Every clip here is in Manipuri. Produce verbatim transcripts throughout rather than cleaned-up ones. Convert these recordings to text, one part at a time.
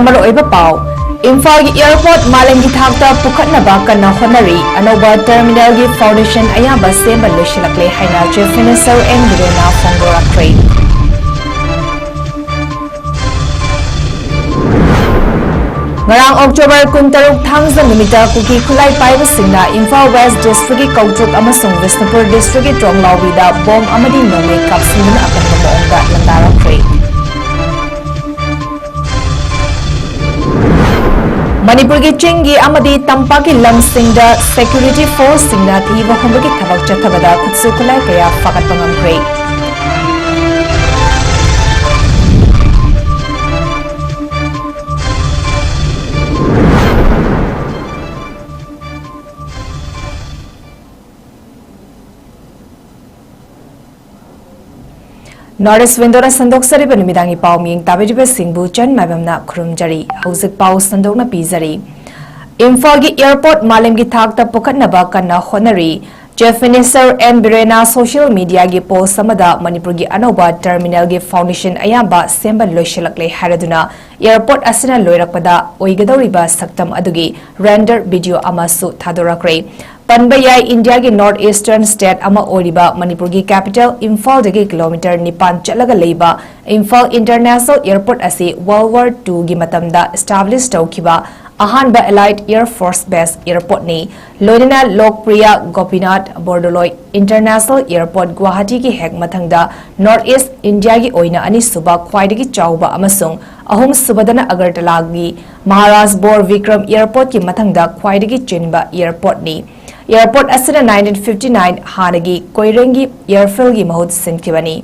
ꯃꯔꯨꯑꯣꯏꯕ ꯄꯥꯎ꯫ ꯏꯝꯐꯥꯜꯒꯤ airport ꯃꯥꯂꯦꯝꯒꯤ ꯊꯥꯛꯇ ꯄꯨꯈꯠꯅꯕ ꯀꯟꯅ ꯍꯣꯠꯅꯔꯤ꯫ ꯑꯅꯧꯕ terminalꯒꯤ foundation ꯑꯌꯥꯝꯕ ꯁꯦꯝꯕ ꯂꯣꯏꯁꯤꯜꯂꯛꯂꯦ ꯍꯥꯏꯅ Chief Minister N ꯕꯤꯔꯦꯟꯅ ꯐꯣꯡꯗꯣꯔꯛꯈ꯭ꯔꯦ꯫ ꯉꯔꯥꯡ October ꯀꯨꯟꯇꯔꯨꯛ ꯊꯥꯡꯖ ꯅꯨꯃꯤꯠꯇ ꯀꯨꯀꯤ ꯈꯨꯠꯂꯥꯏ ꯄꯥꯏꯕꯁꯤꯡꯅ ꯏꯝꯐꯥꯜ West Districtꯀꯤ ꯀꯧꯇ꯭ꯔꯨꯛ ꯑꯃꯁꯨꯡ ꯕꯤꯁꯅꯨꯄꯨꯔ Districtꯀꯤ ꯇ꯭ꯔꯣꯡꯂꯥꯎꯕꯤꯗ bomb ꯑꯃꯗꯤ ꯅꯣꯡꯃꯩ ꯀꯥꯞꯁꯤꯟꯗꯨꯅ ꯑꯀꯟꯕ ꯃꯑꯣꯡꯗ ꯂꯥꯟꯗꯥꯔꯛꯈ꯭ꯔꯦ꯫ ꯃꯅꯤꯄꯨꯔꯒꯤ ꯆꯤꯡꯒꯤ ꯑꯃꯗꯤ ꯇꯝꯄꯥꯛꯀꯤ ꯂꯝꯁꯤꯡꯗ security forceꯁꯤꯡꯅ ꯊꯤꯕ ꯍꯨꯝꯕꯒꯤ ꯊꯕꯛ ꯆꯠꯊꯕꯗ ꯈꯨꯠꯁꯨ ꯈꯨꯠꯂꯥꯏ ꯀꯌꯥ ꯐꯥꯒꯠꯄ ꯉꯝꯈ꯭ꯔꯦ꯫ North East Windowꯅ ꯁꯟꯗꯣꯛꯆꯔꯤꯕ ꯅꯨꯃꯤꯗꯥꯡꯒꯤ ꯄꯥꯎ ꯃꯤꯌꯦꯡ ꯇꯥꯕꯤꯔꯤꯕꯁꯤꯡꯕꯨ ꯆꯟ ꯃꯥꯏꯕꯝꯅ ꯈꯨꯔꯨꯝꯖꯔꯤ꯫ ꯍꯧꯖꯤꯛ ꯄꯥꯎ ꯁꯟꯗꯣꯛꯅ ꯄꯤꯖꯔꯤ꯫ ꯏꯝꯐꯥꯜꯒꯤ airport ꯃꯥꯂꯦꯝꯒꯤ ꯊꯥꯛꯇ ꯄꯨꯈꯠꯅꯕ ꯀꯟꯅ ꯍꯣꯠꯅꯔꯤ꯫ Chief Minister N ꯕꯤꯔꯦꯟꯅ social mediaꯒꯤ post ꯑꯃꯗ ꯃꯅꯤꯄꯨꯔꯒꯤ ꯑꯅꯧꯕ terminalꯒꯤ foundation ꯑꯌꯥꯝꯕ ꯁꯦꯝꯕ ꯂꯣꯏꯁꯤꯜꯂꯛꯂꯦ ꯍꯥꯏꯔꯗꯨꯅ, airport ꯑꯁꯤꯅ ꯂꯣꯏꯔꯛꯄꯗ ꯑꯣꯏꯒꯗꯧꯔꯤꯕ ꯁꯛꯇꯝ ꯑꯗꯨꯒꯤ render video ꯑꯃꯁꯨ ꯊꯥꯗꯣꯔꯛꯈ꯭ꯔꯦ꯫ ꯄꯟꯕ ꯌꯥꯏ, ꯏꯟꯗꯤꯌꯥꯒꯤ North Eastern state ꯑꯃ ꯑꯣꯏꯔꯤꯕ ꯃꯅꯤꯄꯨꯔꯒꯤ capital ꯏꯝꯐꯥꯜꯗꯒꯤ kilometre ꯅꯤꯄꯥꯟ ꯆꯠꯂꯒ ꯂꯩꯕ ꯏꯝꯐꯥꯜ International Airport ꯑꯁꯤ World War twoꯒꯤ ꯃꯇꯝꯗ establish ꯇꯧꯈꯤꯕ ꯑꯍꯥꯟꯕ Allied Air Force Base airportꯅꯤ꯫ ꯂꯣꯏꯅꯅ ꯂꯣꯛꯄ꯭ꯔꯤꯌꯥ ꯒꯣꯄꯤꯅꯥꯊ ꯕꯣꯔꯗꯣꯂꯣꯏ International Airport ꯒꯨꯋꯥꯍꯥꯇꯤꯒꯤ ꯍꯦꯛ ꯃꯊꯪꯗ North East ꯏꯟꯗꯤꯌꯥꯒꯤ ꯑꯣꯏꯅ ꯑꯅꯤꯁꯨꯕ ꯈ꯭ꯋꯥꯏꯗꯒꯤ ꯆꯥꯎꯕ ꯑꯃꯁꯨꯡ ꯑꯍꯨꯝꯁꯨꯕꯗꯅ ꯑꯒꯔꯇꯂꯥꯒꯤ ꯃꯍꯥꯔꯥꯖ ꯕꯣꯔ ꯕꯤꯀ꯭ꯔꯝ airportꯀꯤ ꯃꯊꯪꯗ ꯈ꯭ꯋꯥꯏꯗꯒꯤ ꯆꯤꯟꯕ airportꯅꯤ꯫ Airport ꯑꯁꯤꯅ nineteen fifty nine ꯍꯥꯟꯅꯒꯤ ꯀꯣꯏꯔꯦꯡꯒꯤ airfieldꯒꯤ ꯃꯍꯨꯠ ꯁꯤꯟꯈꯤꯕꯅꯤ꯫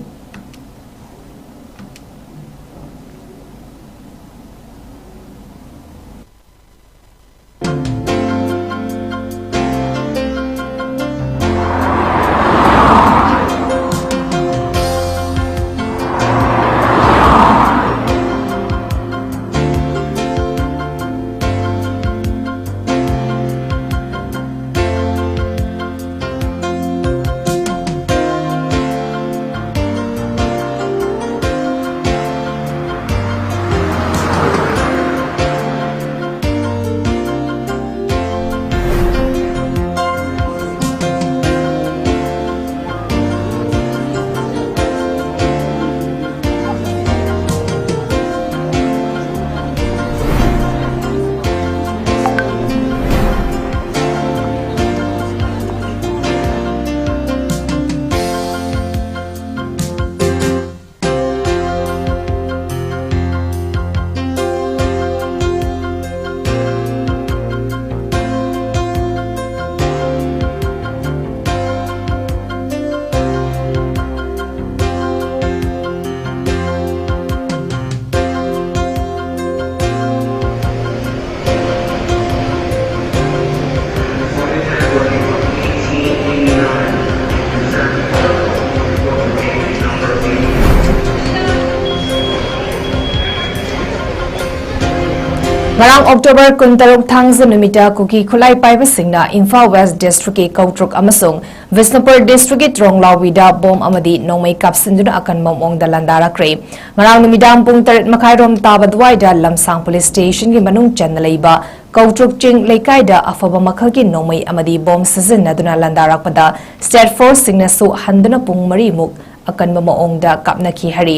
ꯉꯔꯥꯡ October ꯀꯨꯟꯇꯔꯨꯛ ꯊꯥꯡꯖ ꯅꯨꯃꯤꯠꯇ ꯀꯨꯀꯤ ꯈꯨꯠꯂꯥꯏ ꯄꯥꯏꯕꯁꯤꯡꯅ ꯏꯝꯐꯥꯜ West Districtꯀꯤ ꯀꯧꯇ꯭ꯔꯨꯛ ꯑꯃꯁꯨꯡ ꯕꯤꯁꯅꯨꯄꯨꯔ Districtꯀꯤ ꯇ꯭ꯔꯣꯡꯂꯥꯎꯕꯤꯗ ꯕꯣꯝ ꯑꯃꯗꯤ ꯅꯣꯡꯃꯩ ꯀꯥꯞꯁꯤꯟꯗꯨꯅ ꯑꯀꯟꯕ ꯃꯑꯣꯡꯗ ꯂꯥꯟꯗꯥꯔꯛꯈ꯭ꯔꯦ꯫ ꯉꯔꯥꯡ ꯅꯨꯃꯤꯗꯥꯡ ꯄꯨꯡ ꯇꯔꯦꯠ ꯃꯈꯥꯏꯔꯣꯝ ꯇꯥꯕ ꯑꯗꯨꯋꯥꯏꯗ ꯂꯝꯁꯥꯡ Police Stationꯒꯤ ꯃꯅꯨꯡ ꯆꯟꯅ ꯂꯩꯕ ꯀꯧꯇ꯭ꯔꯨꯛ ꯆꯤꯡ ꯂꯩꯀꯥꯏꯗ ꯑꯐꯕ ꯃꯈꯜꯒꯤ ꯅꯣꯡꯃꯩ ꯑꯃꯗꯤ ꯕꯣꯝ ꯁꯤꯖꯤꯟꯅꯗꯨꯅ ꯂꯥꯟꯗꯥꯔꯛꯄꯗ State Forceꯁꯤꯡꯅꯁꯨ ꯍꯟꯗꯨꯅ ꯄꯨꯡ ꯃꯔꯤꯃꯨꯛ ꯑꯀꯟꯕ ꯃꯑꯣꯡꯗ ꯀꯥꯞꯅꯈꯤ ꯍꯥꯏꯔꯤ꯫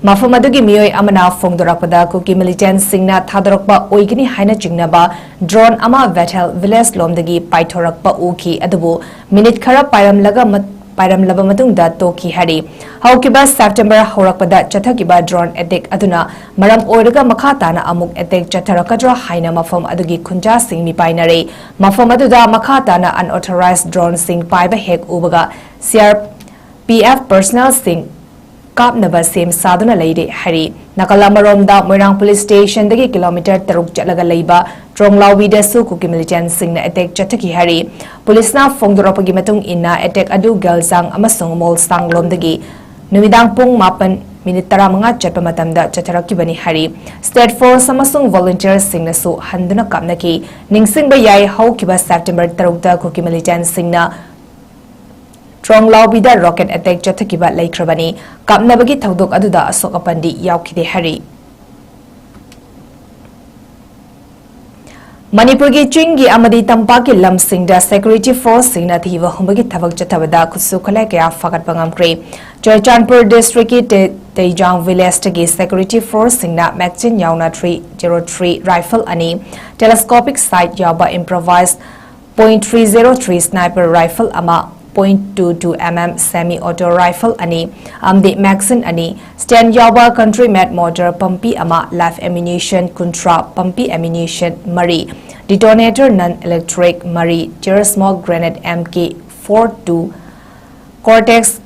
ꯃꯐꯝ ꯑꯗꯨꯒꯤ ꯃꯤꯑꯣꯏ ꯑꯃꯅ ꯐꯣꯡꯗꯣꯔꯛꯄꯗ ꯀꯨꯀꯤ militantꯁꯤꯡꯅ ꯊꯥꯗꯣꯔꯛꯄ ꯑꯣꯏꯒꯅꯤ ꯍꯥꯏꯅ ꯆꯤꯡꯅꯕ drone ꯑꯃ Bethel Village ꯂꯣꯝꯗꯒꯤ ꯄꯥꯏꯊꯣꯔꯛꯄ ꯎꯈꯤ, ꯑꯗꯨꯕꯨ minute ꯈꯔ ꯄꯥꯏꯔꯝꯂꯒ ꯃꯠ-, ꯄꯥꯏꯔꯝꯂꯕ ꯃꯇꯨꯡꯗ ꯇꯣꯛꯈꯤ ꯍꯥꯏꯔꯤ꯫ ꯍꯧꯈꯤꯕ September ꯍꯧꯔꯛꯄꯗ ꯆꯠꯊꯈꯤꯕ drone attack ꯑꯗꯨꯅ ꯃꯔꯝ ꯑꯣꯏꯔꯒ ꯃꯈꯥ ꯇꯥꯅ ꯑꯃꯨꯛ attack ꯆꯠꯊꯔꯛꯀꯗ꯭ꯔꯥ ꯍꯥꯏꯅ ꯃꯐꯝ ꯑꯗꯨꯒꯤ ꯈꯨꯟꯖꯥꯁꯤꯡ ꯃꯤꯄꯥꯏꯅꯔꯦ꯫ ꯃꯐꯝ ꯑꯗꯨꯗ ꯃꯈꯥ ꯇꯥꯅ unauthorized droneꯁꯤꯡ ꯄꯥꯏꯕ ꯍꯦꯛ ꯎꯕꯒ CRPF personnelꯁꯤꯡ ꯀꯥꯞꯅꯕ ꯁꯦꯝ ꯁꯥꯗꯨꯅ ꯂꯩꯔꯦ ꯍꯥꯏꯔꯤ꯫ ꯅꯥꯀꯜ ꯑꯃꯔꯣꯝꯗ ꯃꯣꯏꯔꯥꯡ Police Stationꯗꯒꯤ kilometre ꯇꯔꯨꯛ ꯆꯠꯂꯒ ꯂꯩꯕ ꯇ꯭ꯔꯣꯡꯂꯥꯎꯕꯤꯗꯁꯨ ꯀꯨꯀꯤ militantꯁꯤꯡꯅ attack ꯆꯠꯊꯈꯤ ꯍꯥꯏꯔꯤ꯫ Policeꯅ ꯐꯣꯡꯗꯣꯔꯛꯄꯒꯤ ꯃꯇꯨꯡ ꯏꯟꯅ attack ꯑꯗꯨ ꯒꯦꯜꯖꯥꯡ ꯑꯃꯁꯨꯡ ꯃꯣꯜꯁꯥꯡ ꯂꯣꯝꯗꯒꯤ ꯅꯨꯃꯤꯗꯥꯡ ꯄꯨꯡ ꯃꯥꯄꯟ minute ꯇꯔꯥꯃꯉꯥ ꯆꯠꯄ ꯃꯇꯝꯗ ꯆꯠꯊꯔꯛꯈꯤꯕꯅꯤ ꯍꯥꯏꯔꯤ꯫ State Force ꯑꯃꯁꯨꯡ volunteerꯁꯤꯡꯅꯁꯨ ꯍꯟꯗꯨꯅ ꯀꯥꯞꯅꯈꯤ꯫ ꯅꯤꯡꯁꯤꯡꯕ ꯌꯥꯏ, ꯍꯧꯈꯤꯕ September ꯇꯔꯨꯛꯇ ꯀꯨꯀꯤ militantꯁꯤꯡꯅ ꯇ꯭ꯔꯣꯡꯂꯥꯎꯕꯤꯗ rocket attack ꯆꯠꯊꯈꯤꯕ ꯂꯩꯈ꯭ꯔꯕꯅꯤ꯫ ꯀꯥꯞꯅꯕꯒꯤ ꯊꯧꯗꯣꯛ ꯑꯗꯨꯗ ꯑꯁꯣꯛ ꯑꯄꯟꯗꯤ ꯌꯥꯎꯈꯤꯗꯦ ꯍꯥꯏꯔꯤ꯫ ꯃꯅꯤꯄꯨꯔꯒꯤ ꯆꯤꯡꯒꯤ ꯑꯃꯗꯤ ꯇꯝꯄꯥꯛꯀꯤ ꯂꯝꯁꯤꯡꯗ security forceꯁꯤꯡꯅ ꯊꯤꯕ ꯍꯨꯝꯕꯒꯤ ꯊꯕꯛ ꯆꯠꯊꯕꯗ ꯈꯨꯠꯁꯨ ꯈꯨꯠꯂꯥꯏ ꯀꯌꯥ ꯐꯥꯒꯠꯄ ꯉꯝꯈ꯭ꯔꯦ꯫ ꯆꯨꯔꯆꯥꯟꯄꯨꯔ Districtꯀꯤ ꯇꯦ-, ꯇꯦꯖꯥꯡ Villageꯇꯒꯤ security forceꯁꯤꯡꯅ magazine ꯌꯥꯎꯅ three zero three rifle ꯑꯅꯤ, telescopic sight ꯌꯥꯎꯕ improvised point three zero three sniper rifle ꯑꯃ, point two two mm semi auto rifle ꯑꯅꯤ, ꯑꯃꯗꯤ magazine ꯑꯅꯤ, stand ꯌꯥꯎꯕ country made mortar ꯄꯝꯄꯤ ꯑꯃ, live ammunition ꯀꯨꯟꯊ꯭ꯔꯥ ꯄꯝꯄꯤ ammunition ꯃꯔꯤ, detonator non electric ꯃꯔꯤ, tear smoke grenade MK four two, Cortex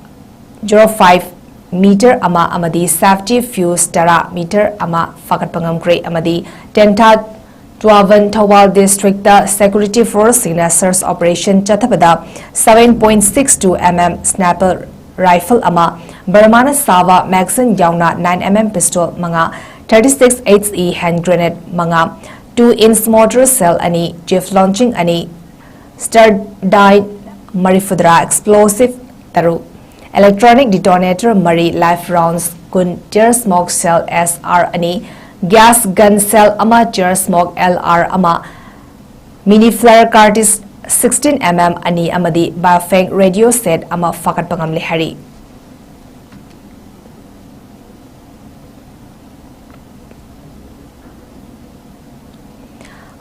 zero five meter ꯑꯃ ꯑꯃꯗꯤ safety fuse ꯇꯔꯥ meter ꯑꯃ ꯐꯥꯒꯠꯄ ꯉꯝꯈ꯭ꯔꯦ ꯑꯃꯗꯤ ꯇꯦꯟꯊꯥ ꯇꯨꯋꯥꯚꯟ ꯊꯧꯕꯥꯜ Districtꯇ security forceꯁꯤꯡꯅ search operation ꯆꯠꯊꯕꯗ seven point six two mm sniper rifle ꯑꯃ, ꯕꯔꯃꯥꯅ ꯁꯥꯕ magazine ꯌꯥꯎꯅ nine mm pistol ꯃꯉꯥ, thirty six HE hand grenade ꯃꯉꯥ, Two inch mortar shell ꯑꯅꯤ, Jiff launching ꯑꯅꯤ, Stardine ꯃꯔꯤꯐꯨꯇꯔꯥ, explosive ꯇꯔꯨꯛ, electronic detonator ꯃꯔꯤ, live rounds ꯀꯨꯟ, tear smoke shell S R ꯑꯅꯤ, gas gun shell ꯑꯃ, tear smoke L R ꯑꯃ, mini flare cartridge sixteen M M ꯑꯅꯤ ꯑꯃꯗꯤ Baofeng radio set ꯑꯃ ꯐꯥꯒꯠꯄ ꯉꯝꯂꯦ ꯍꯥꯏꯔꯤ꯫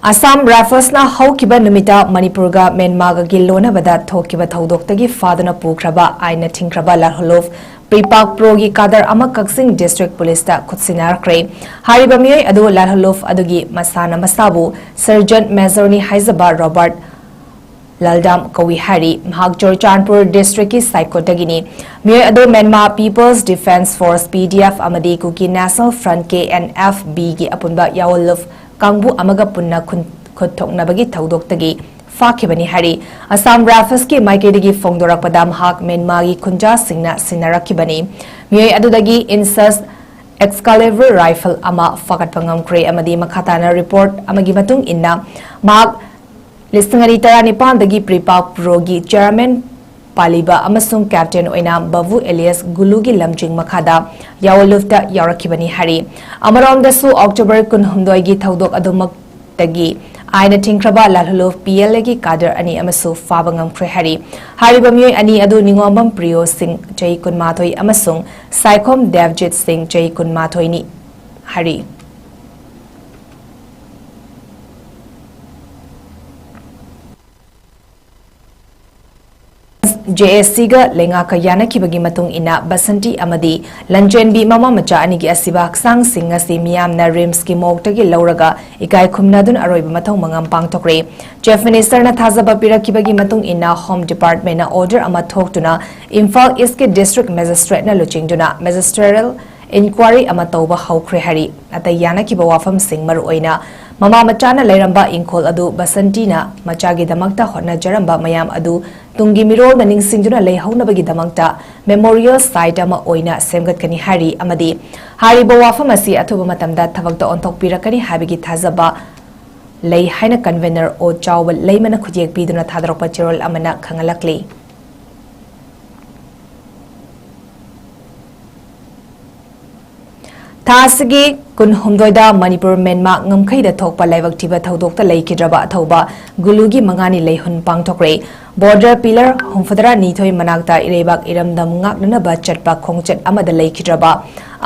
ꯑꯁꯥꯝ ꯔꯥꯏꯐꯜꯁꯅ ꯍꯧꯈꯤꯕ ꯅꯨꯃꯤꯠꯇ ꯃꯅꯤꯄꯨꯔꯒ ꯃ꯭ꯌꯥꯟꯃꯥꯔꯒꯒꯤ ꯂꯣꯟꯅꯕꯗ ꯊꯣꯛꯈꯤꯕ ꯊꯧꯗꯣꯛꯇꯒꯤ ꯐꯥꯗꯨꯅ ꯄꯨꯈ꯭ꯔꯕ ꯑꯥꯏꯟꯅ ꯊꯤꯡꯈ꯭ꯔꯕ ꯂꯥꯜꯍꯧꯂꯨꯞ ꯄ꯭ꯔꯤꯄꯥꯛ ꯄ꯭ꯔꯣꯒꯤ ꯀꯥꯗꯔ ꯑꯃ ꯀꯛꯆꯤꯡ ꯗꯤꯁꯇ꯭ꯔꯤꯛ ꯄꯨꯂꯤꯁꯇ ꯈꯨꯠꯁꯤꯟꯅꯔꯛꯈ꯭ꯔꯦ꯫ ꯍꯥꯏꯔꯤꯕ ꯃꯤꯑꯣꯏ ꯑꯗꯨ ꯂꯥꯜꯍꯧꯂꯨꯞ ꯑꯗꯨꯒꯤ ꯃꯁꯥꯅ ꯃꯁꯥꯕꯨ ꯁꯔꯖꯟ ꯃꯦꯖꯔꯅꯤ ꯍꯥꯏꯖꯕ ꯔꯣꯕꯥꯔꯠ ꯂꯥꯜꯗꯥꯝ ꯀꯧꯏ ꯍꯥꯏꯔꯤ꯫ ꯃꯍꯥꯛ ꯆꯨꯔꯆꯥꯟꯄꯨꯔ ꯗꯤꯁꯇ꯭ꯔꯤꯛꯀꯤ ꯁꯥꯏꯀꯣꯠꯇꯒꯤꯅꯤ꯫ ꯃꯤꯑꯣꯏ ꯑꯗꯨ Myanmar people's defence force, P D F, ꯑꯃꯗꯤ Kuki national front, K N F B, ꯒꯤ ꯑꯄꯨꯟꯕ ꯌꯥꯑꯣꯟꯂꯨꯞ ꯀꯥꯡꯕꯨ ꯑꯃꯒ ꯄꯨꯟꯅ ꯈꯨꯟ-, ꯈꯨꯠ ꯊꯣꯛꯅꯕꯒꯤ ꯊꯧꯗꯣꯛꯇꯒꯤ ꯐꯥꯈꯤꯕꯅꯤ ꯍꯥꯏꯔꯤ꯫ ꯑꯁꯥꯝ ꯔꯥꯏꯐꯜꯁꯀꯤ ꯃꯥꯏꯀꯩꯗꯒꯤ ꯐꯣꯡꯗꯣꯔꯛꯄꯗ ꯃꯍꯥꯛ ꯃ꯭ꯌꯥꯟꯃꯥꯔꯒꯤ ꯈꯨꯟꯖꯥꯁꯤꯡꯅ ꯁꯤꯟꯅꯔꯛꯈꯤꯕꯅꯤ꯫ ꯃꯤꯑꯣꯏ ꯑꯗꯨꯗꯒꯤ ꯏꯟꯁꯁ Excalibur rifle ꯑꯃ ꯐꯥꯒꯠꯄ ꯉꯝꯈ꯭ꯔꯦ ꯑꯃꯗꯤ ꯃꯈꯥ ꯇꯥꯅ ꯔꯤꯄꯣꯔꯠ ꯑꯃꯒꯤ ꯃꯇꯨꯡ ꯏꯟꯅ ꯃꯍꯥꯛ ꯂꯤꯁꯤꯡ ꯑꯅꯤ ꯇꯔꯥꯅꯤꯄꯥꯟꯗꯒꯤ ꯄ꯭ꯔꯤꯄꯥꯛ ꯄ꯭ꯔꯣꯒꯤ ꯆꯤꯌꯔꯃꯦꯟ ꯄꯥꯜꯂꯤꯕ ꯑꯃꯁꯨꯡ ꯀꯦꯞꯇꯦꯟ ꯑꯣꯏꯅ ꯕꯥꯕꯨ ꯑꯦꯂꯤꯌꯥꯁ ꯒꯨꯂꯨꯒꯤ ꯂꯝꯖꯤꯡ ꯃꯈꯥꯗ ꯌꯥꯑꯣꯟꯂꯨꯞꯇ ꯌꯥꯎꯔꯛꯈꯤꯕꯅꯤ ꯍꯥꯏꯔꯤ꯫ ꯑꯃꯔꯣꯝꯗꯁꯨ, ꯑꯣꯛꯇꯣꯕꯔ ꯀꯨꯟꯍꯨꯝꯗꯣꯏꯒꯤ ꯊꯧꯗꯣꯛ ꯑꯗꯨꯃꯛꯇꯒꯤ ꯑꯥꯏꯟꯅ ꯊꯤꯡꯈ꯭ꯔꯕ ꯂꯥꯜꯍꯧꯂꯨꯞ P L A ꯒꯤ ꯀꯥꯗꯔ ꯑꯅꯤ ꯑꯃꯁꯨ ꯐꯥꯕ ꯉꯝꯈ꯭ꯔꯦ ꯍꯥꯏꯔꯤ꯫ ꯍꯥꯏꯔꯤꯕ ꯃꯤꯑꯣꯏ ꯑꯅꯤ ꯑꯗꯨ ꯅꯤꯉꯣꯝꯕꯝ ꯄ꯭ꯔꯤꯌꯣ ꯁꯤꯡ, ꯆꯍꯤ ꯀꯨꯟꯃꯥꯊꯣꯏ, ꯑꯃꯁꯨꯡ ꯁꯥꯏꯈꯣꯝ ꯗꯦꯕꯖꯤꯠ ꯁꯤꯡ, ꯆꯍꯤ ꯀꯨꯟꯃꯥꯊꯣꯏꯅꯤ ꯍꯥꯏꯔꯤ꯫ J A C ꯒ ꯂꯩꯉꯥꯛꯀ ꯌꯥꯅꯈꯤꯕꯒꯤ ꯃꯇꯨꯡ ꯏꯟꯅ ꯕꯁꯟꯇꯤ ꯑꯃꯗꯤ ꯂꯟꯆꯦꯟꯕꯤ ꯃꯃꯥ ꯃꯆꯥ ꯑꯅꯤꯒꯤ ꯑꯁꯤꯕ ꯍꯛꯆꯥꯡꯁꯤꯡ ꯑꯁꯤ ꯃꯤꯌꯥꯝꯅ ꯔꯤꯝꯁꯀꯤ ꯃꯣꯔꯒꯇꯒꯤ ꯂꯧꯔꯒ ꯏꯀꯥꯏ ꯈꯨꯝꯅꯗꯨꯅ ꯑꯔꯣꯏꯕ ꯃꯊꯧ ꯃꯉꯝ ꯄꯥꯡꯊꯣꯛꯈ꯭ꯔꯦ꯫ Chief Minister ꯅ ꯊꯥꯖꯕ ꯄꯤꯔꯛꯈꯤꯕꯒꯤ ꯃꯇꯨꯡ ꯏꯟꯅ Home Department ꯅ order ꯑꯃ ꯊꯣꯛꯇꯨꯅ ꯏꯝꯐꯥꯜ East ꯀꯤ district magistrate ꯅ ꯂꯨꯆꯤꯡꯗꯨꯅ magisterial inquiry ꯑꯃ ꯇꯧꯕ ꯍꯧꯈ꯭ꯔꯦ ꯍꯥꯏꯔꯤ꯫ ꯑꯇꯩ ꯌꯥꯅꯈꯤꯕ ꯋꯥꯐꯝꯁꯤꯡ, ꯃꯔꯨꯑꯣꯏꯅ ꯃꯃꯥ ꯃꯆꯥꯅ ꯂꯩꯔꯝꯕ ꯏꯪꯈꯣꯜ ꯑꯗꯨ ꯕꯁꯟꯇꯤꯅ ꯃꯆꯥꯒꯤꯗꯃꯛꯇ ꯍꯣꯠꯅꯖꯔꯝꯕ ꯃꯌꯥꯝ ꯑꯗꯨ ꯇꯨꯡꯒꯤ ꯃꯤꯔꯣꯜꯅ ꯅꯤꯡꯁꯤꯡꯗꯨꯅ ꯂꯩꯍꯧꯅꯕꯒꯤꯗꯃꯛꯇ memorial site ꯑꯃ ꯑꯣꯏꯅ ꯁꯦꯝꯒꯠꯀꯅꯤ ꯍꯥꯏꯔꯤ ꯑꯃꯗꯤ ꯍꯥꯏꯔꯤꯕ ꯋꯥꯐꯝ ꯑꯁꯤ ꯑꯊꯨꯕ ꯃꯇꯝꯗ ꯊꯕꯛꯇ ꯑꯣꯟꯊꯣꯛꯄꯤꯔꯛꯀꯅꯤ ꯍꯥꯏꯕꯒꯤ ꯊꯥꯖꯕ ꯂꯩ ꯍꯥꯏꯅ convener ꯑꯣ ꯆꯥꯎꯕ ꯂꯩꯃꯅ ꯈꯨꯠꯌꯦꯛ ꯄꯤꯗꯨꯅ ꯊꯥꯗꯣꯔꯛꯄ ꯆꯦꯔꯣꯜ ꯑꯃꯅ ꯈꯪꯍꯜꯂꯛꯂꯤ꯫ ꯊꯥ ꯑꯁꯤꯒꯤ ꯀꯨꯟꯍꯨꯝꯗꯣꯏꯗ ꯃꯅꯤꯄꯨꯔ ꯃꯦꯟꯃꯥ ꯉꯝꯈꯩꯗ ꯊꯣꯛꯄ ꯂꯥꯏꯕꯛ ꯊꯤꯕ ꯊꯧꯗꯣꯛꯇ ꯂꯩꯈꯤꯗ꯭ꯔꯕ ꯑꯊꯧꯕ ꯒꯨꯂꯨꯒꯤ ꯃꯉꯥꯅꯤ ꯂꯩꯍꯨꯟ ꯄꯥꯡꯊꯣꯛꯈ꯭ꯔꯦ꯫ Border pillar ꯍꯨꯝꯐꯨꯇꯔꯥ ꯅꯤꯊꯣꯏ ꯃꯅꯥꯛꯇ ꯏꯔꯩꯕꯥꯛ ꯏꯔꯝꯗꯝ ꯉꯥꯛꯅꯅꯕ ꯆꯠꯄ ꯈꯣꯡꯆꯠ ꯑꯃꯗ ꯂꯩꯈꯤꯗ꯭ꯔꯕ